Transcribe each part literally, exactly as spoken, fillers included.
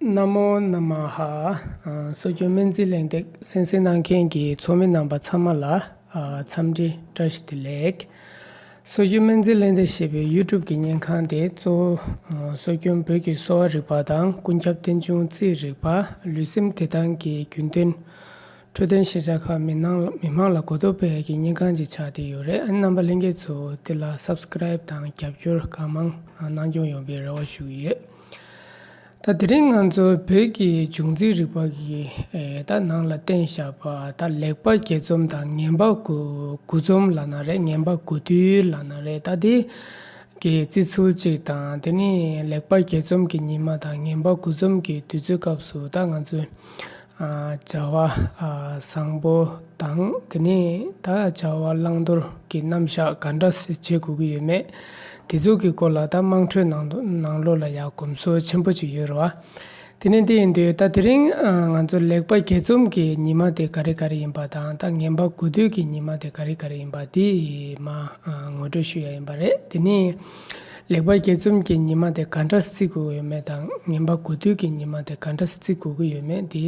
ན་མོ་ན་མ་ཧ། ཨ། སྲོལ་རྒྱུན་སྨན་རྩིས་གླེང་སྟེགས་གསན་གཟིགས་གནང་མཁན་གྱི་ཚོགས་མི་རྣམ་པ་ཚང་མ་ལ། ཨ། འཚམས་འདྲི་བཀྲ་ཤིས་བདེ་ལེགས། སྲོལ་རྒྱུན་སྨན་རྩིས་གླེང་སྟེགས་ཞེས་པའི་ཡུ་ཊུབ་ཀྱི་བརྙན་ཁང་དེ་གཙོ་བོ། ཨ། སྲོལ་རྒྱུན་བོད་ཀྱི་གསོ་བ་རིག་པ་དང་ཀུན་ཁྱབ་རྟེན་འབྱུང་རྩིས་རིག་པ། ལུས་སེམས་བདེ་ཐང་གི་རྒྱུན་གཏན་འཕྲོད་བསྟེན་ཤེས་བྱ་ཁག་མི་སྣང་མི་མང་ལ་གོ་རྟོགས་སྤེལ་ཡག་གི་བརྙན་ཁང་ཅིག་ཆགས་བསྡད་ཡོད་རེད། ཨ་ནི་རྣམ་པ་ལྷན་རྒྱས་ཚོ་དེ་ལ་སབ་སི་ཀ་རའིབ་དང་རྒྱབ་སྐྱོར་གང་མང་གནང་སྐྱོང་ཡོང་བའི་རེ་བ་ཞུ་གི་ཡོད། ད་དེ་རིང་ང་ཚོ་བོད་ཀྱི་འབྱུང་རྩིས་རིག་པ་གི། ཨེ། ད་ནང་ལ་བསྟན་བཞག་པ། ད་ལེགས་པ་བརྒྱད་འཛོམས་དང་ངན་པ་དགུ་དགུ་འཛོམས་ལབ་ན་རེད། ངན་པ་དགུ་འདུལ་ལབ་ན་རེད། ད་དེ་གི་བརྩི་ཚུལ་གཅིག་དང་། དེ་ནས་ལེགས་པ་བརྒྱད་འཛོམས་ཀྱི་ཉི་མ་དང་ངན་པ་དགུ་འཛོམས་ཀྱི་དུས་ཚོད་སྐབས་སུ་ད་ང་ཚོས། ཨ། བྱ་བ། ཨ། བཟང་པོ་དང་། དེ་ནས་ད་བྱ་བ་བླང་དོར་གྱི་རྣམ་གཞག་ག་འདྲ་སེ་བྱེད་དགོས་ཀྱི་ཡོད་མེད། དེ་ཚོ་གི་སྐོར་ལ་ད་དམངས་ཁྲོད་ནང་དུ་ནང་ལོགས་ལ་ཡང་གོམས་སྲོལ་ཆེན་པོ་ཅིག་ཡོད་རེད་བ། དེ་ནས་དེ་ཡིན་དུས་ད་དེ་རིང་ང་ཚོ་ལེགས་པ་བརྒྱད་འཛོམས་ཀྱི་ཉི་མ་དེ་ག་རེ་ག་རེ་ཡིན་པ་དང་། ད་ངན་པ་དགུ་འདུལ་གྱི་ཉི་མ་དེ་ག་རེ་ག་རེ་ཡིན་པ་དེ་མར་ངོ་སྤྲོད་ཞུ་ཡ་ཡིན་པ་རེད། དེ་ནས་ལེགས་པ་བརྒྱད་འཛོམས་ཀྱི་ཉི་མ་དེ་ག་འདྲ་བརྩི་དགོས་ཡོད་མེད་དང་། ངན་པ་དགུ་འདུལ་གྱི་ཉི་མ་དེ་ག་འདྲ་བརྩི་དགོས་ཀྱི་ཡོད་མེད་དེ་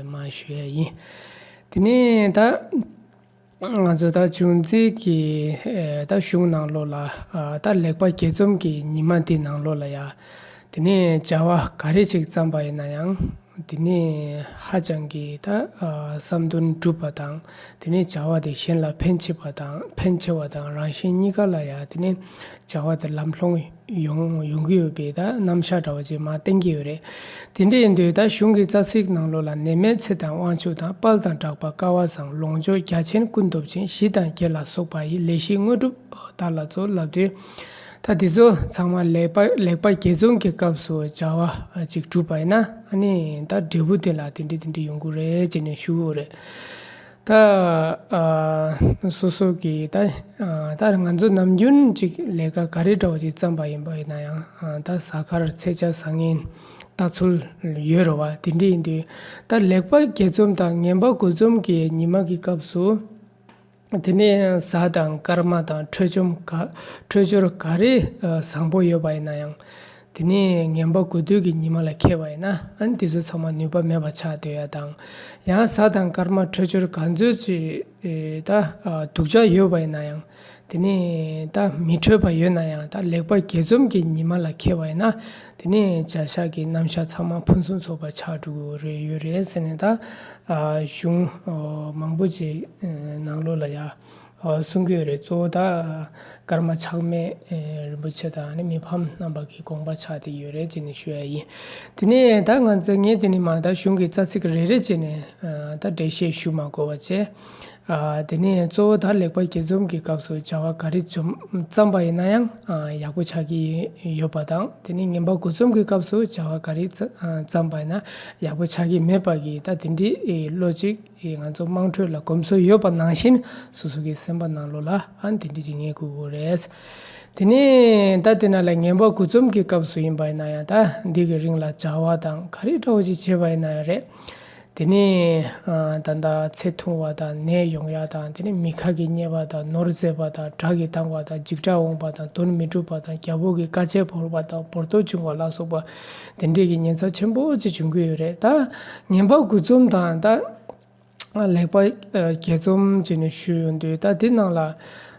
མར་ཞུ་ཡ་ཡིན། དེ་ནས་ད་ང་ཚོ་ད་འབྱུང་རྩིས་ཀྱི། ཨེ། ད་གཞུང་ནང་ལོགས་ལ། ཨ། ད་ལེགས་པ་བརྒྱད་འཛོམས་ཀྱི་ཉི་མ་འདི་ནང་ལོགས་ལ་ཡ། དེ་ནས་བྱ་བ་ག་རེ་ཅིག་བརྩམས་པ་ཡིན་ན་ཡང་། དེ་ནས་ཧ་ཅང་གི་ད། ཨ། བསམ་དོན་འགྲུབ་པ་དང་། དེ་ནས་བྱ་བ་དེ་གཞན་ལ་ཕན་ཆེ་བ་དང་། ཕན་ཆེ་བ་དང་རང་གཞན་གཉིས་ཀ་ལ་ཡ། དེ་ནས་བྱ་བ་དེ་ལམ་ལྷོང་ཡོང་ཡོང་གི་ཡོད་པའི་ད་རྣམ་གཞག་འདྲ་བ་ཅིག་མར་བསྟན་གྱི་ཡོད་རེད། དེ་འདྲ་ཡིན་དུས་ད་གཞུང་གི་རྩ་ཚིག་ནང་ལོགས་ལ། ནད་མེད་ཚེ་དང་དབང་ཕྱུག་དང་། དཔལ་དང་གྲགས་པ་སྐལ་བ་བཟང་། ལོངས་སྤྱོད་རྒྱ་ཆེན་ཀུན་ཐོབ་ཅིང་། ཞི་དང་དགེ་ལ་སོགས་པ་ཡི། ལེགས་ཤིང་དངོས་གྲུབ་བདག་ལ་སྩོལ། ལབ་དུས་ད་འདི་ཚོ་ཚང་མ་ལེགས་པ་ལེགས་པ་བརྒྱད་འཛོམས་ཀྱི་སྐབས་སུ་བྱ་བ་ཅིག་གྲུབ་པ་ཡིན་ན། ཨ་ནི་ད་འབྲས་བུ་དེ་ལ་དེ་འདྲ་དེ་འདྲ་ཡོང་གི་རེད་ཅེས་ནས་ཞུ་གི་ཡོད་རེད། ད། ཨ། སོ་སོ་གི་ད། ཨ། ད་ང་ཚོ་ནམ་རྒྱུན་ཅིག་ལས་ཀ་ག་རེ་འདྲ་བ་ཅིག་བརྩམས་པ་ཡིན་པ་ཡིན་ན་ཡང་། ཨ། ད་གཟའ་སྐར་ཚེས་བཅད་བཟང་ངན་ལྟ་ཚུལ་ཡོད་རེད་བ། དེ་འདྲ་ཡིན་དུས་ད་ལེགས་པ་བརྒྱད་འཛོམས་དང་ངན་པ་དགུ་འཛོམས་ཀྱི་ཉི་མ་གི་སྐབས་སུ། དེ་ནས་གཟའ་དང་སྐར་མ་དང་འཕྲོད་སྦྱོར་ག་འཕྲོད་སྦྱོར་ག་རེ། ཨ། བཟང་པོ་ཡོད་པ་ཡིན་ན་ཡང་། དེ་ནས་ངན་པ་དགུ་འདུལ་གྱི་ཉི་མ་ལ་འཁེལ་བ་ཡིན་ན། ཨ་ནི་དེ་ཚོ་ཚང་མ་ནུས་པ་མེད་པ་ཆགས་སྡོད་ཡ་དང་། ཡང་གཟའ་དང་སྐར་མ་འཕྲོད་སྦྱོར་ག་ཚོད་ཅིག་ཨེ། ད། ཨ། སྡུག་ཅག་ཡོད་པ་ཡིན་ན་ཡང་། དེ་ནས་ད་མི་འཕྲོད་པ་ཡོད་ན་ཡང་། ད་ལེགས་པ་བརྒྱད་འཛོམས་ཀྱི་ཉི་མ་ལ་འཁེལ་བ་ཡིན་ན། དེ་ནས་བྱ་གཞག་གི་རྣམ་གཞག་ཚང་མ་ཕུན་སུམ་ཚོགས་པ་ཆགས་འགྲོ་གི་རེད། ཡོད་རེད་ཟེར་ནས་ད། ཨ། གཞུང་མང་པོ་ཅིག་ནང་ལོགས་ལ་ཡ། ཨ། གསུང་གི་ཡོད་རེད། གཙོ་བོ་ད་ཀརྨ་ཆགས་མེད། ཨེ། རིན་པོ་ཆེ་དང་ནི་མི་ཕམ་རྣམ་པ་གི་དགོངས་པ་ཆགས་བསྡད་ཡོད་རེད་ཅེས་ནས་ཞུ་ཡ་ཡིན། དེ་ནས་ད་ང་ཚོ་ངས་དེ་ནས་མ་ད་གཞུང་གི་རྩ་ཚིག་རེ་རེ་བྱས་ནས། ཨ། ད་འགྲེལ་བཤད་ཞུ་མ་དགོས་པ་བྱས། ཨ། དེ་ནས་གཙོ་བོ་ད་ལེགས་པ་བརྒྱད་འཛོམས་ཀྱི་སྐབས་སུ་བྱ་བ་ག་རེ་འཛོམས་བརྩམས་པ་ཡིན་ན་ཡང་། ཨ། ཡག་པོ་ཆགས་ཀྱི་ཡོད་པ་དང་། དེ་ནས་ངན་པ་དགུ་འཛོམས་ཀྱི་སྐབས་སུ་བྱ་བ་ག་རེ་བརྩམས་པ་ཡིན་ན་ཡག་པོ་ཆགས་ཀྱི་མེད་པ་གི་ད་དེ་འདྲའི་བློ་ཅིག་ང་ཚོ་དམངས་ཁྲོད་ལ་གོམས་སྲོལ་ཡོད་པ་ནང་བཞིན། སོ་སོ་གི་སེམས་པ་ནང་ལོགས་ལ། ཨ། དེ་འདྲ་ཅིག་ངེས་དགོས་ཀྱི་རེད། དེ་ནས་ད་དེ་ན་ལ་ངན་པ་དགུ་འཛོམས་ཀྱི་སྐབས་སུ་ཡིན་པ་ཡིན་ན་ཡང་། ད་འདི་གི་རིང་ལ་བྱ་བ་དང་ག་རེ་འདྲ་བོ་ཅིག་བྱས་པ་ཡིན་ན་ཡང་རེད། དེ་ནས། ཨ། ད་ལྟ་ཚེ་ཐུང་བ་དང་ནད་ཡོང་ཡ་དང་། དེ་ནས་མི་ཁ་གིས་བརྙས་པ་དང་ནོར་རྫས་པ་དང་དགྲ་གིས་བཏང་བ་དང་འཇིགས་སྐྲག་འོང་བ་དང་དོན་མི་འགྲུབ་པ་དང་རྒྱལ་པོ་གིས་བཀའ་ཆད་བོར་བ་དང་བོར་སྟོབས་བྱུང་བ་ལ་སོགས་པ་དེ་འདྲས་ཀྱི་ཉེན་ཚབས་ཆེན་པོ་ཅིག་འབྱུང་གི་ཡོད་རེད། ད་ངན་པ་དགུ་འཛོམས་དང་། ད། ལེགས་པ། ཨ། བརྒྱད་འཛོམས་བྱས་ནས་ཞུས་ཡོང་དུས། ད་འདི་ནང་ལ་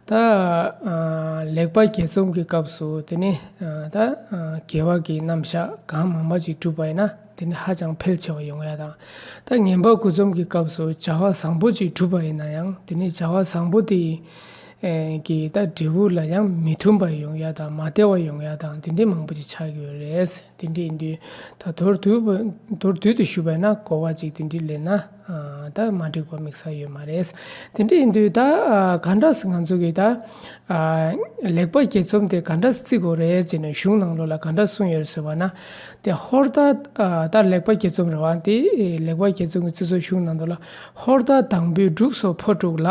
ད། ཨ། ལེགས་པ་བརྒྱད་འཛོམས་ཀྱི་སྐབས་སུ་དེ་ནི། ཨ། ད། ཨ། དགེ་བ་གི་རྣམ་གཞག་གང་མང་མང་ཅིག་བསྒྲུབས་པ་ཡིན་ན། དེ་ནི་ཧ་ཅང་འཕེལ་ཆེ་བ་ཡོང་ཡ་དང་། ད་ངན་པ་དགུ་འཛོམས་ཀྱི་སྐབས་སུ་བྱ་བ་བཟང་པོ་ཅིག་བསྒྲུབས་པ་ཡིན་ན་ཡང་། དེ་ནི་བྱ་བ་བཟང་པོ་དེ་ཨེ། གི་ད་འབྲས་བུ་ལ་ཡང་མི་མཐུན་པ་ཡོང་ཡ་དང་། མ་བདེ་བ་ཡོང་ཡ་དང་། དེ་འདྲའི་མང་པོ་ཅིག་ཆགས་ཀྱི་ཡོད་རེད། དེ་འདྲ་ཡིན་དུས་ད་མདོར་བསྡུས་པ། མདོར་བསྡུས་ཏེ་ཞུས་པ་ཡིན་ན། གོ་བ་ཅིག་དེ་འདྲ་ལེན་ན། ཨ། ད་མ་འགྲིག་པ་དམིགས་ས་ཡོད་མ་རེད། དེ་འདྲ་ཡིན་དུས་ད། ཨ། ག་འདྲ་སེ་ང་ཚོ་གིས་ད། ཨ། ལེགས་པ་བརྒྱད་འཛོམས་དེ་ག་འདྲ་སེ་བརྩི་དགོས་རེད་ཅེས་ནས་གཞུང་ནང་ལོགས་ལ་ག་འདྲ་གསུངས་ཡོད་རེད་ཟེར་བ་ན། དེ་ཧོར་ཟླ། ཨ། ད་ལེགས་པ་བརྒྱད་འཛོམས་རེད་བ། དེ་ལེགས་པ་བརྒྱད་འཛོམས་ཀྱི་བརྩི་སྲོལ་གཞུང་ནང་ལོགས་ལ། ཧོར་ཟླ་དང་པོའི་འབྲུག་སོགས་ཕོ་དྲུག་ལ།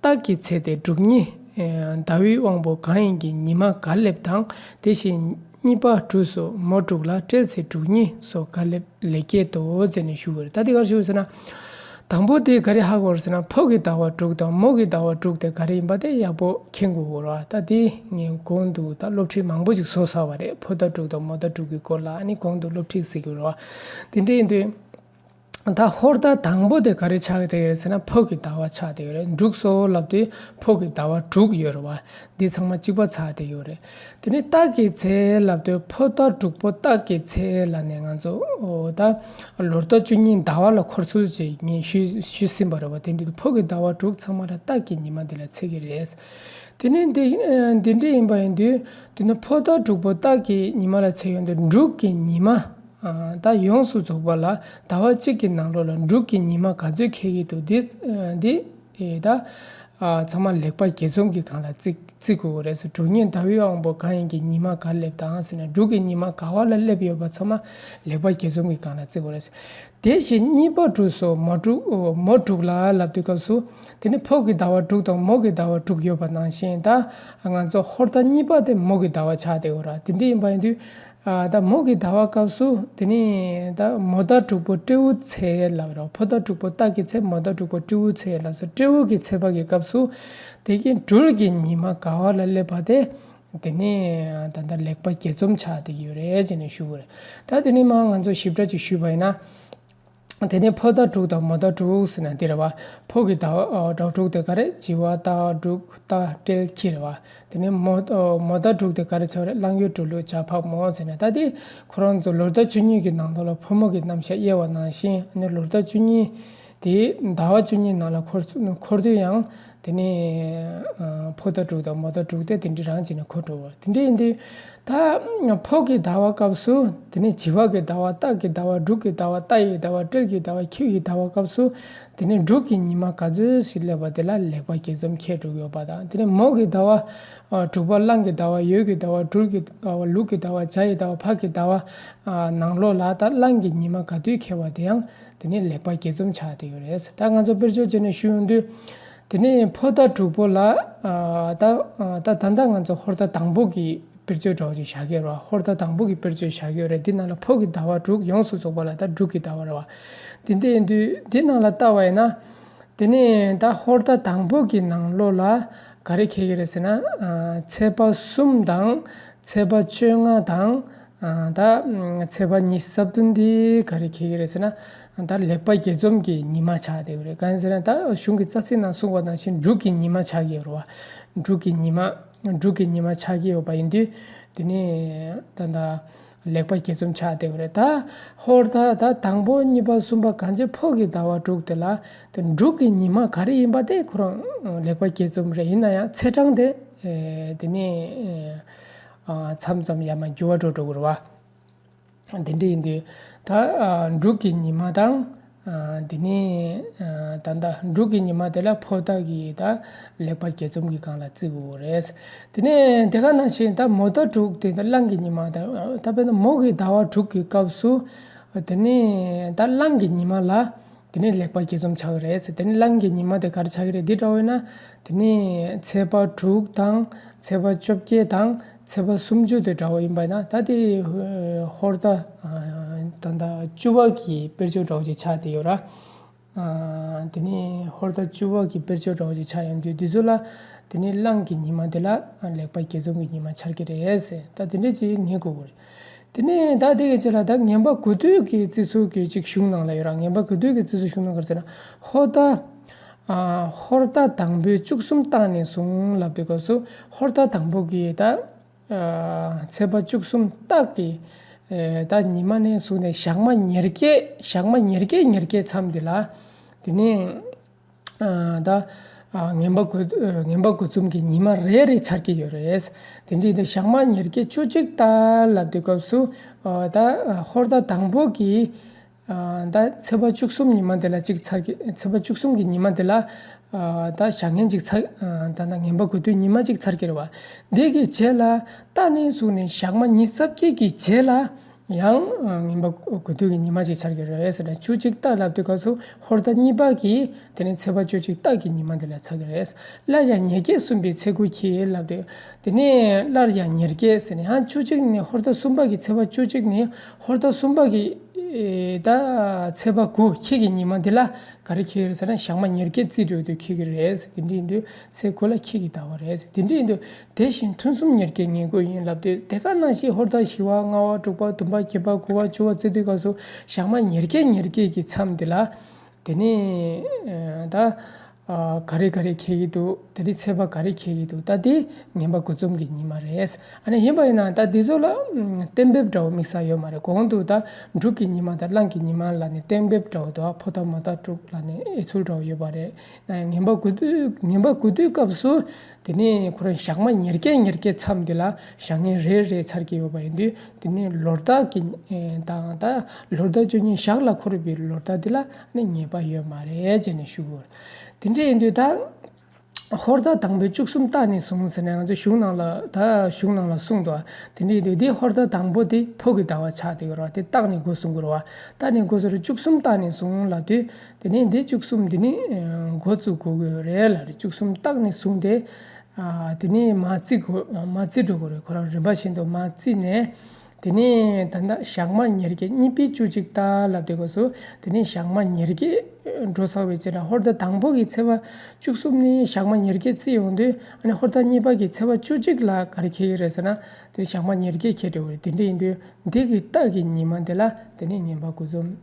སྟག་གི་ཚེས་དེ་འབྲུག་གཉིས། ཨེ། ཟླ་བའི་དབང་པོ་གང་ཡིན་གྱི་ཉི་མ་ག་སླེབས་དང་། དེ་བཞིན་གཉིས་པ་དྲུག་སོགས་མོ་དྲུག་ལ། སྤྲེལ་ཚེས་འབྲུག་གཉིས་སོགས་ག་སླེབས་ལེགས་སྐྱེས་དོ་ཟེར་ནས་ཞུ་བ་རེད། ད་དེ་ག་རེ་ཞུ་བ་ཟེར་ན། དང་པོ་དེ་ག་རེ་ཧ་གོ་རེད་ཟེར་ན། ཕོ་གི་ཟླ་བ་དྲུག་དང་མོ་གི་ཟླ་བ་དྲུག་དེ་ག་རེ་ཡིན་པ་དེ་ཡག་པོ་མཁྱེན་དགོས་ཀྱི་རེད་བ། ད་དེ་ངས་གོང་དུ་ད་སློབ་ཁྲིད་མང་པོ་ཞིག་བཟོས་ཚར་བ་རེད། ཕོ་ཟླ་དྲུག་དང་མོ་ཟླ་དྲུག་གི་སྐོར་ལ་ཨ་ནི་གོང་དུ་སློབ་ཁྲིད་ཟེར་གྱི་རེད་བ། དེ་འདྲ་ཡིན་དུས། ད་ཧོར་ཟླ་དང་པོ་དེ་ག་རེ་ཆགས་བསྡད་ཡོད་རེད་ཟེར་ན། ཕོ་གི་ཟླ་བ་ཆགས་བསྡད་ཡོད་རེད། འབྲུག་སོ་ལབ་དུས་ཕོ་གི་ཟླ་བ་དྲུག་ཡོད་རེད་བ། འདི་ཚང་མ་གཅིག་པ་ཆགས་བསྡད་ཡོད་རེད། དེ་ནས་སྟག་གི་ཚེས་ལབ་དུས་ཕོ་ཟླ་དྲུག་པོ་སྟག་གི་ཚེས་ལབ་ནས་ང་ཚོ་ཨོ་ད་ལོ་ཟླ་བཅུ་གཉིས་ཟླ་བ་ལ་འཁོར་ཚུལ་ཅིག་ངས་ཞུས་ཞུས་ཟིན་པ་རེད་བ། དེ་འདྲ་ཕོ་གི་ཟླ་བ་དྲུག་ཚང་མ་ལ་སྟག་གི་ཉི་མ་འདི་ལ་ཚེས་ཀྱི་རེད། དེ་ནས་འདི་འདི་འདྲ་ཡིན་པ་ཡིན་དུས་དེ་ནས་ཕོ་ཟླ་དྲུག་པོ་སྟག་གི་ཉི་མ་ལ་ཚེས་ཡོང་དུས་འབྲུག་གི་ཉི་མ། ཨ་ད་ཡོངས་སུ་རྫོགས་པ་ལ་ཟླ་བ་གཅིག་གི་ནང་ལོགས་ལ་འབྲུག་གི་ཉི་མ་ག་ཚོད་འཁེལ་གྱི་འདུག་འདི་འདི་ཨེ་ད་ཨ་ཚང་མ་ལེགས་པ་དགྱེས་འཛོམས་ཀྱི་སྒང་ལ་བརྩི་བརྩི་དགོས་ཀྱི་རེད་ཟེར། དྲུག་ཉིན་ཟླ་བའི་དབང་པོ་གང་ཡིན་གྱི་ཉི་མ་ག་སླེབས་དང་ཟེར་ན། འབྲུག་གི་ཉི་མ་ག་བ་ལ་སླེབས་ཡོད་པ་ཚང་མ་ལེགས་པ་དགྱེས་འཛོམས་ཀྱི་སྒང་ལ་བརྩི་དགོས་རེད་ཟེར། དེ་བཞིན་གཉིས་པ་དྲུག་སོ་མོ་དྲུག་མོ་དྲུག་ལ་ལབ་དུས་སྐབས་སུ། དེ་ནི་ཕོ་གི་ཟླ་བ་དྲུག་དང་མོ་གི་ཟླ་བ་དྲུག་ཡོད་པ་ནང་བཞིན། ད་ང་ཚོ་ཧོར་ཟླ་གཉིས་པ་དེ་མོ་གི་ཟླ་བ་ཆགས་བསྡད་ཡོད་རེད། དེ་འདྲ་ཡིན་པ་ཡིན་དུས། ཨ་ད་མོ་གི་ཟླ་བ་སྐབས་སུ་དེ་ནི་ད་མོ་ཟླ་དྲུག་པོ་སྤྲེའུ་ཚེས་ལབ་རོ། ཕོ་ཟླ་དྲུག་པོ་སྟག་གི་ཚེས། མོ་ཟླ་དྲུག་པོ་སྤྲེའུ་ཚེས་ལབ་སོ། སྤྲེའུ་གི་ཚེས་པ་གི་སྐབས་སུ་དེ་གི་སྦྲུལ་གྱི་ཉི་མ་ག་བ་ལ་སླེབས་པ་དེ་དེ་ནི་ད་ལྟ་ལེགས་པ་དགྱེས་འཛོམས་ཆགས་བསྡད་ཡོད་རེད་ཅེས་ནས་ཞུ་དགོས་རེད། ད་དེ་ནི་མ་ང་ཚོ་ཞིབ་ཕྲ་ཅིག་ཞུས་པ་ཡིན་ན། དེ་ནས་ཕོ་ཟླ་དྲུག་དང་མོ་ཟླ་དྲུག་ཟེར་ན་འདི་རེད་བ། ཕོ་གི་ཟླ་བ་ཨ་ཟླ་དྲུག་དེ་ག་རེ། བྱི་བ། སྟག། འབྲུག། རྟ། སྤྲེལ། ཁྱི་རེད་བ། དེ་ནས་མོ་ཨ་མོ་ཟླ་དྲུག་དེ་ག་རེ་ཆགས་རེད། གླང་ཡུལ། གྲུ་ལུག། བྱ་ཕག། མོ་ཟེར་ནས། ད་དེ་ཁོ་རང་ཚོ་ལོ་ཟླ་བཅུ་གཉིས་ཀྱི་ནང་དུ་ལ་ཕོ་མོ་གི་རྣམ་གཞག་དབྱེ་བ་ནང་བཞིན། ཨ་ནི་ལོ་ཟླ་བཅུ་གཉིས་དེ་ཟླ་བ་བཅུ་གཉིས་ནང་ལ་འཁོར་ཚུ་འཁོར་དུས་ཡང་དེ་ནས་ཨ་ཕོ་ཟླ་དྲུག་དང་མོ་ཟླ་དྲུག་དེ་དེ་འདྲ་རང་བྱས་ནས་འཁོར་འགྲོ་བ། དེ་འདྲ་ཡིན་དུས། ད་ཕོ་གི་ཟླ་བ་སྐབས་སུ་དེ་ནས་བྱི་བ་གི་ཟླ་བ། སྟག་གི་ཟླ་བ། འབྲུག་གི་ཟླ་བ། རྟ་ཡི་ཟླ་བ། སྤྲེལ་གྱི་ཟླ་བ། ཁྱི་ཡི་ཟླ་བ་སྐབས་སུ་དེ་ནས་འབྲུག་གི་ཉི་མ་ག་ཚོད་ཞིག་སླེབས་པ་དེ་ལ་ལེགས་པ་དགྱེས་འཛོམས་འཁེལ་འགྲོ་གི་ཡོད་པ་དང་། དེ་ནས་མོ་གི་ཟླ་བ་ཨ་དྲུག་པ་གླང་གི་ཟླ་བ། ཡོས་ཀྱི་ཟླ་བ། སྦྲུལ་གྱི་ཟླ་བ། ལུག་གི་ཟླ་བ། བྱ་ཡི་ཟླ་བ། ཕག་གི་ཟླ་བ་ཨ་ནང་ལོགས་ལ་ད་གླང་གི་ཉི་མ་ག་དུས་འཁེལ་བ་དེ་ཡང་དེ་ནས་ལེགས་པ་དགྱེས་འཛོམས་ཆགས་བསྡད་ཡོད་རེད། ད་ང་ཚོ་དཔེར་བརྗོད་བྱས་ནས་ཞུ་ཡོང་དུས། དེ་ནས་ཕོ་ཟླ་དྲུག་པོ་ལ་ཨ་ད་ཨ་ད་ད་ལྟ་ང་ཚོ་ཧོར་ཟླ་དང་པོ་གི་དཔེར་བརྗོད་འདྲ་བོ་ཅིག་བཞག་གི་ཡོད་རེད་བ། ཧོར་ཟླ་དང་པོ་གི་དཔེར་བརྗོད་བཞག་གི་ཡོད་རེད། འདི་ནང་ལ་ཕོ་གི་ཟླ་བ་དྲུག་ཡོངས་སུ་རྫོགས་པ་ལ་ད་འབྲུག་གི་ཟླ་བ་རེད་བ། འདི་འདྲ་ཡིན་དུས་འདི་ནང་ལ་ལྟ་བ་ཡིན་ན། དེ་ནས་ད་ཧོར་ཟླ་དང་པོ་གི་ནང་ལོགས་ལ་ག་རེ་འཁེལ་གི་རེད་ཟེར་ན། ཨ་ཚེས་པ་གསུམ་དང་ཚེས་པ་བཅོ་ལྔ་དང་། ཨ་ད་ཚེས་པ་ཉི་ཤུ་རྩ་བདུན་འདི་ག་རེ་འཁེལ་གི་རེད་ཟེར་ན། ད་ལེགས་པ་དགྱེས་འཛོམས་ཀྱི་ཉི་མ་ཆགས་བསྡད་ཡོད་རེད། གང་ཡིན་ཟེར་ན་ད་གཞུང་གི་རྩ་ཚིག་ནང་གསུངས་པ་ནང་བཞིན་འབྲུག་གི་ཉི་མ་ཆགས་ཀྱི་ཡོད་རེད་བ། འབྲུག་གི་ཉི་མ། འབྲུག་གི་ཉི་མ་ཆགས་ཀྱི་ཡོད་པ་ཡིན་དུས། དེ་ནས་ད་ད་ལེགས་པ་དགྱེས་འཛོམས་ཆགས་བསྡད་ཡོད་རེད། ད་ཧོར་ཟླ་ད་དང་པོ་གཉིས་པ་གསུམ་པ་གང་ཅི་ཕོ་གི་ཟླ་བ་དྲུག་དེ་ལ་དེ་འབྲུག་གི་ཉི་མ་ག་རེ་ཡིན་པ་དེ་ཁོ་རང་ལེགས་པ་དགྱེས་འཛོམས་རེད། ཡིན་ན་ཡང་ཚེས་གྲངས་དེ་ཨེ་དེ་ནས་ཨེ་ཨ་མཚམས་མཚམས་ཡར་མར་འགྱུར་བ་འགྲོ་འགྲོ་གི་རེད་བ། དེ་འདྲ་ཡིན་དུས་ད་ཨ་འབྲུག་གི་ཉི་མ་དང་། ཨ་དེ་ནས་ཨ་ད་ལྟ་འབྲུག་གི་ཉི་མ་དེ་ལ་ཕོ་ཟླ་གི་ད་ལེགས་པ་དགྱེས་འཛོམས་ཀྱི་སྒང་ལ་བརྩི་དགོས་རེད། དེ་ནས་དེ་ག་ནང་བཞིན་ད་མོ་ཟླ་དྲུག་དེ་ད་གླང་གི་ཉི་མ་དང་། ད་དཔེར་ན་མོ་གི་ཟླ་བ་དྲུག་གི་སྐབས་སུ་དེ་ནས་ད་གླང་གི་ཉི་མ་ལ་དེ་ནས་ལེགས་པ་དགྱེས་འཛོམས་ཆགས་ཀྱི་རེད་ཟེར། དེ་ནས་གླང་གི་ཉི་མ་དེ་ག་རེ་ཆགས་ཀྱི་རེད། འདི་འདྲ་བོ་ཡིན་ན་དེ་ནས་ཚེས་པ་དྲུག་དང་ཚེས་པ་བཅོ་བརྒྱད་དང་ཚེས་པ་སུམ་ཅུ་དེ་འདྲ་བོ་ཡིན་པ་ཡིན་ན། ད་དེ་ཧོར་ཟླ་ཨ་ད་ལྟ་བཅུ་པ་གི་དཔེར་བརྗོད་འདྲ་བོ་ཅིག་ཆགས་བསྡད་ཡོད་ར། ཨ་དེ་ནས་ཧོར་ཟླ་བཅུ་པ་གི་དཔེར་བརྗོད་འདྲ་བོ་ཅིག་ཆགས་ཡོང་དུས། འདི་ཚོ་ལ་དེ་ནས་གླང་གི་ཉི་མ་དེ་ལ་ལེགས་པ་དགྱེས་འཛོམས་ཀྱི་ཉི་མ་ཆགས་ཀྱི་རེད་ཟེར། ད་དེ་འདྲ་ཅིག་ངེས་དགོས་ཀྱི་རེད། དེ་ནས་ད་དེ་གི་རྗེས་ལ་ད་ངན་པ་དགུ་སྡུད་ཀྱི་བརྩི་ཚུལ་གྱི་ཅིག་གཞུང་ནང་ལ་ཡོད་ར། ངན་པ་དགུ་སྡུད་ཀྱི་བརྩི་ཚུལ་གཞུང་ནང་ག་རེ་ཟེར་ན། ཧོར་ཟླ་ཨ་ཧོར་ཟླ་དང་པོའི་བཅུ་གསུམ་སྟག་ནས་བཟུང་ལབ་དུས་སྐབས་སུ། ཧོར་ཟླ་དང་པོ་གི་ད་ཨ་ཚེས་པ་བཅུ་གསུམ་སྟག་གི་ཨེ་ད་ཉི་མ་ནས་བཟུང་ནས་ཞག་མ་ཉེར་བརྒྱད། ཞག་མ་ཉེར་བརྒྱད་ཉེར་བརྒྱད་མཚམས་འདི་ལ་དེ་ནས་ཨ་ད་ཨ་ངན་པ་དགུ་ཨ་ངན་པ་དགུ་འཛོམས་ཀྱི་ཉི་མ་རེ་རེ་འཆར་གྱི་ཡོད་རེད། དེ་འདྲའི་འདི་ཞག་མ་ཉེར་བརྒྱད་བཅུ་གཅིག་སྟག་ལབ་དུས་སྐབས་སུ། ཨ་ད་ཨ་ཧོར་ཟླ་དང་པོ་གི་ཨ་ད་ཚེས་པ་བཅུ་གསུམ་ཉི་མ་དེ་ལ་གཅིག་འཆར་གི། ཚེས་པ་བཅུ་གསུམ་གྱི་ཉི་མ་དེ་ལ་ཨ་ད་ཞག་ངན་གཅིག་འཆར། ཨ་ད་ད་ངན་པ་དགུ་སྡུད་ཉི་མ་གཅིག་འཆར་གི་རེད་བ། འདི་གི་རྗེས་ལ་སྟག་ནས་བཟུང་ནས་ཞག་མ་ཉི་ཤུ་རྩ་བརྒྱད་ཀྱི་རྗེས་ལ་ཡང་ཨ་ངན་པ་དགུ་སྡུད་ཀྱི་ཉི་མ་གཅིག་འཆར་གི་རེད་ཟེར་ནས། བཅུ་གཅིག་སྟག་ལབ་དུས་སྐབས་སུ་ཧོར་ཟླ་གཉིས་པ་གི་དེ་ནས་ཚེས་པ་བཅུ་གཅིག་སྟག་གི་ཉི་མ་དེ་ལ་འཆར་གི་རེད། སླར་ཡང་ཉེར་བརྒྱད་སོན་པའི་ཚེས་དགུ་གི་ལབ་དུས། དེ་ནས་སླར་ཡང་ཉེར་བརྒྱད་ཟེར་ནས། ཡང་བཅུ་གཅིག་ནས་ཧོར་ཟླ་གསུམ་པ་གི་ཚེས་པ་བཅུ་གཅིག་ནས་ཧོར་ཟླ་གསུམ་པ་གི་ ད་ཚེས་པ་དགུ་ཁྱེད་ཀྱི་ཉི་མ་འདི་ལ་ག་རེ་འཁེལ་གྱི་རེད་ཟེར་ན། ཞག་མ་ཉེར་བརྒྱད་བརྩིས་འགྲོ་དུས་འཁེལ་གྱི་རེད། དེ་འདྲ་ཡིན་དུས་ཚེས་དགུ་ལ་ཁྱེད་ཀྱི་ཟླ་བ་རེད། དེ་འདྲ་ཡིན་དུས་དེ་བཞིན་ཐུན་གསུམ་ཉེར་བརྒྱད་ཉེར་དགུ་ཡིན་ལབ་དུས། དེ་ག་ནང་བཞིན་ཧོར་ཟླ་བཞི་པ་ལྔ་པ་དྲུག་པ་བདུན་པ་བརྒྱད་པ་དགུ་པ་བཅུ་པ་བརྩི་དུས་སྐབས་སུ་ཞག་མ་ཉེར་བརྒྱད་ཉེར་བརྒྱད་ཀྱི་མཚམས་འདི་ལ། དེ་ནས་ད་ག་རེ་ག་རེ་འཁེལ་གྱི་འདུག་དེ་རིང་ཚེས་པ་ག་རེ་འཁེལ་གྱི་འདུག་ད་དེ་ངན་པ་དགུ་འཛོམས་ཀྱི་ཉི་མ་རེད། ཨ་ནི་ཡིན་པ་ཡིན་ན་ད་འདི་ཚོ་ལ་གཏན་འབེབས་འདྲ་བོ་དམིགས་བསལ་ཡོད་མ་རེད། གོང་དུ་ད་འབྲུག་གི་ཉི་མ་དང་གླང་གི་ཉི་མ་ལ་ནི་གཏན་འབེབས་འདྲ་བོ་འདུག་ཕོ་རྟ་མོ་རྟ་དྲུག་ལ་ནི་དབྱེ་ཚུལ་འདྲ་བོ་ཡོད་པ་རེད། ངན་པ་དགུ་འདུས་ངན་པ་དགུ་འདུས་སྐབས་སུ་དེ་ནས་ཁོ་རང་ཞག་མ་ཉེར་བརྒྱད་ཉེར་བརྒྱད་མཚམས་འདི་ལ་བཞག་མཁན་རེ་རེ་ཚར་གྱི་ཡོད་པ་ཡིན་དུས། དེ་ནས་ལོ་ཟླ་གི་དང་ད་ལོ་ཟླ་བཅུ་གཉིས་ཞག་ལ་འཁོར་བའི་ལོ་ཟླ་འདི་ལ་ནི་ངེས་པ་ཡོད་མ་རེད་ཅེས་ནས་ཞུ་དགོས། དེ་འདྲ་ཡིན་དུས་ད་ཧོར་ཟླ་དང་པོའི་བཅུ་གསུམ་སྟག་ནས་བཟུང་ཟེར་ནས་ང་ཚོ་གཞུང་ནང་ལ་ད་གཞུང་ནང་ལ་གསུངས་འདུག་དེ་འདྲ་ཡིན་དུས་འདི་ཧོར་ཟླ་དང་པོ་དེ་ཕོ་གི་ཟླ་བ་ཆགས་བསྡད་ཡོད་རེད་བ། དེ་སྟག་ནས་འགོ་བཟུང་དགོས་རེད་བ། སྟག་ནས་འགོ་བཟུང་རེད། བཅུ་གསུམ་སྟག་ནས་བཟུང་ལབ་དུས་དེ་ནས་འདི་བཅུ་གསུམ་འདི་ནི་འགོ་བཙུགས་དགོས་ཀྱི་ཡོད་རེད་ལབ་རེད། བཅུ་གསུམ་སྟག་ནས་བཟུང་སྟེ། ཨ། དེ་ནས་མ་བརྩི་དགོས། མ་བརྩི་འགྲོ་དགོས་རེད། ཁོ་རང་རིམ་པ་བཞིན་དུ་མ་བརྩིས་ནས། དེ་ནས་ད་ལྟ་ཞག་མ་ཉེར་བརྒྱད་གཉིས་པའི་བཅུ་གཅིག་ལྟར་ལབ་དུས་སྐབས་སུ། དེ་ནས་ཞག་མ་ཉེར་བརྒྱད་འགྲོ་ཚར་བའི་རྗེས་ལ་ཧོར་ཟླ་དང་པོ་གི་ཚེས་པ་བཅུ་གསུམ་ནས་ཞག་མ་ཉེར་བརྒྱད་བརྩིས་ཡོང་དུས། ཨ་ནི་ཧོར་ཟླ་གཉིས་པ་གི་ཚེས་པ་བཅུ་གཅིག་ལ་ག་རེ་འཁེལ་གྱི་རེད་ཟེར་ན། དེ་ནས་ཞག་མ་ཉེར་བརྒྱད་འཁེལ་འགྲོ་གི་རེད། དེ་འདྲ་ཡིན་དུས་འདི་གི་སྟག་གི་ཉི་མ་འདི་ལ་དེ་ནས་ངན་པ་དགུ་འཛོམས་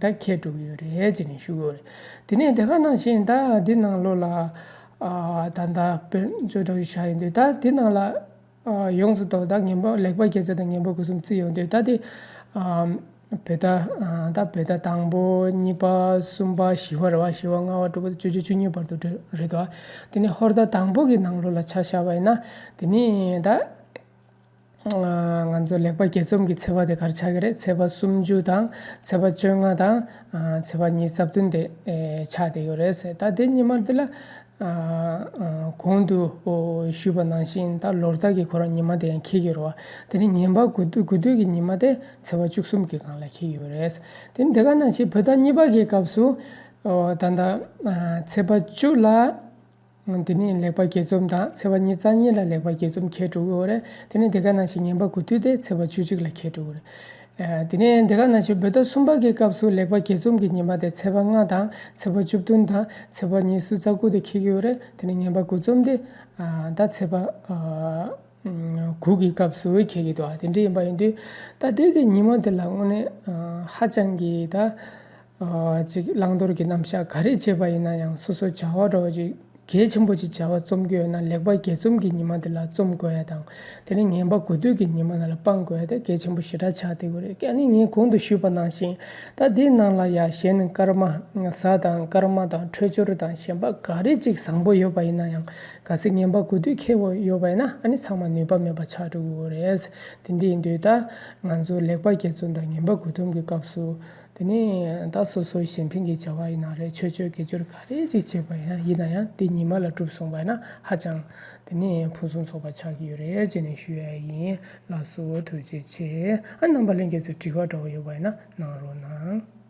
ད་འཁེལ་འགྲོ་གི་ཡོད་རེད་ཅེས་ནས་ཞུ་གི་ཡོད་རེད། དེ་ནས་དེ་ག་ནང་བཞིན་ད་འདི་ནང་ལོགས་ལ། ཨ། ད་ལྟ་དཔེར་བརྗོད་འདྲ་བོ་བཞག་ཡོང་དུས་ད་འདི་ནང་ལ། ཨ། ཡོངས་སུ་གཏོགས་ད་ངན་པ་ལེགས་པ་བརྒྱད་འཛོམས་དང་ངན་པ་དགུ་འཛོམས་བརྩིས་ཡོང་དུས་ད་དེ། ཨ། བོད་ཟླ། ཨ། ད་བོད་ཟླ་དང་པོ་གཉིས་པ་གསུམ་པ་བཞི་པ་རེད་བ། བཞི་པ་ལྔ་པ་དྲུག་པ་བཅུ་བཅུ་བཅུ་གཉིས་བར་དུ་རེད་བ། དེ་ནས་ཧོར་ཟླ་དང་པོ་གི་ནང་ལོགས་ལ་ཆ་བཞག་པ་ཡིན་ན། དེ་ནས་ད། ང་ཚོ་ལེགས་པ་བརྒྱད་འཛོམས་ཀྱི་ཚེས་པ་དེ་ག་རེ་ཆགས་ཀྱི་རེད། ཚེས་པ་སུམ་ཅུ་དང་ཚེས་པ་བཅོ་ལྔ་དང་ཚེས་པ་ཉི་ཤུ་རྩ་བདུན་དེ་ཆགས་བསྡད་ཡོད་རེད་ཟེར། ད་དེ་ཉི་མ་དེ་ལ་གོང་དུ་ཞུས་པ་ནང་བཞིན་ད་ལོ་ཟླ་གི་ཁོ་རང་ཉི་མ་དེ་ཡང་འཁེལ་གྱི་རེད་བ། དེ་ནི་ངན་པ་དགུ་འདུས་དགུ་འདུས་ཀྱི་ཉི་མ་དེ་ཚེས་པ་བཅུ་གསུམ་གྱི་སྒང་ལ་འཁེལ་གྱི་ཡོད་རེད། དེ་ནི་དེ་ག་ནང་བཞིན་བོད་ཟླ་གཉིས་པ་གི་སྐབས་སུ་ད་ལྟ་ཚེས་པ་བཅུ་ལ། དེ་ནས་ལེགས་པ་བརྒྱད་འཛོམས་དང་ཚེས་པ་ཉི་ཤུ་རྩ་གཉིས་ལ་ལེགས་པ་བརྒྱད་འཛོམས་འཁེལ་འགྲོ་གི་ཡོད་རེད། དེ་ནས་དེ་ག་ནང་བཞིན་ངན་པ་དགུ་འདུས་དེ་ཚེས་པ་བཅུ་གཅིག་ལ་འཁེལ་འགྲོ་གི་རེད། དེ་ནས་དེ་ག་ནང་བཞིན་བོད་ཟླ་གསུམ་པ་གི་སྐབས་སུ་ལེགས་པ་བརྒྱད་འཛོམས་ཀྱི་ཉི་མ་དེ་ཚེས་པ་ལྔ་དང་ཚེས་པ་བཅུ་བདུན་དང་ཚེས་པ་ཉི་ཤུ་རྩ་དགུ་དེ་འཁེལ་གྱི་ཡོད་རེད། དེ་ནས་ངན་པ་དགུ་འཛོམས་དེ་ད་ཚེས་པ་དགུ་གི་སྐབས་སུ་འཁེལ་གྱི་འདུག་དེ་འདྲ་ཡིན་པ་ཡིན་དུས་ད་དེ་གི་ཉི་མ་དེ་ལ་དངོས་གནས་ཧ་ཅང་གི་ད། ཅིག་བླང་དོར་གྱི་རྣམ་གཞག་ག་རེ་བྱས་པ་ཡིན་ན་ཡང་སོ་སོ་བྱ་བ་འདྲ་བོ་ཅིག་གལ་ཆེན་པོ་ཅིག་བྱ་བ་རྩོམ་རྒྱུ་ཡོད་ན་ལེགས་པ་བརྒྱད་འཛོམས་ཀྱི་ཉི་མ་དེ་ལ་རྩོམ་དགོས་ཡ་དང་། དེ་ནས་ངན་པ་དགུ་འདུས་ཀྱི་ཉི་མ་ནང་ལ་སྤང་དགོས་ཡ་དེ་གལ་ཆེན་པོ་ཞེ་དྲག་ཆགས་བསྡད་ཡོད་རེད། ཨ་ནི་ངས་གོང་དུ་ཞུས་པ་ནང་བཞིན་ད་འདིའི་ནང་ལ་ཡ་གཞན་ནི་སྐར་མ་གཟའ་དང་སྐར་མ་དང་འཕྲོད་སྦྱོར་དང་གཞན་པ་ག་རེ་ཅིག་བཟང་པོ་ཡོད་པ་ཡིན་ན་ཡང་གལ་སྲིད་ངན་པ་དགུ་འདུས་འཁེལ་བ་ཡོད་པ་ཡིན་ན་ཨ་ནི་ཚང་མ་ནུས་པ་མེད་པ་ཆགས་འགྲོ་གི་ཡོད་རེད། དེ་འདྲ་ཡིན་དུས་ད་ང་ཚོ་ལེགས་པ་བརྒྱད་འཛོམས་དང་ངན་པ་དགུ་འཛོམས་ཀྱི་སྐབས་སུ། དེ་ནས་ད་སོ་སོའི་གཞན་ཕན་གྱི་བྱ་བ་ཡིན་ན་རེད། ཆོས་སྤྱོད་དགེ་སྦྱོར་ག་རེ་ཅིག་བྱས་པ་ཡང་ཡིན་ན་ཡང་དེ་ཉི་མ་ལ་གྲུབ་སོང་བ་ཡིན་ན་ཧ་ཅང་དེ་ནས་ཕུན་སུམ་ཚོགས་པ་ཆགས་ཀྱི་ཡོད་རེད་ཅེས་ནས་ཞུ་ཡ་ཡིན། ལགས་སོ། ཐུགས་རྗེ་ཆེ། ཨ། རྣམ་པ་ལྷན་རྒྱས་ཚོ་དྲི་བ་འདྲ་བོ་ཡོད་པ་ཡིན་ན་གནང་རོགས་གནང་།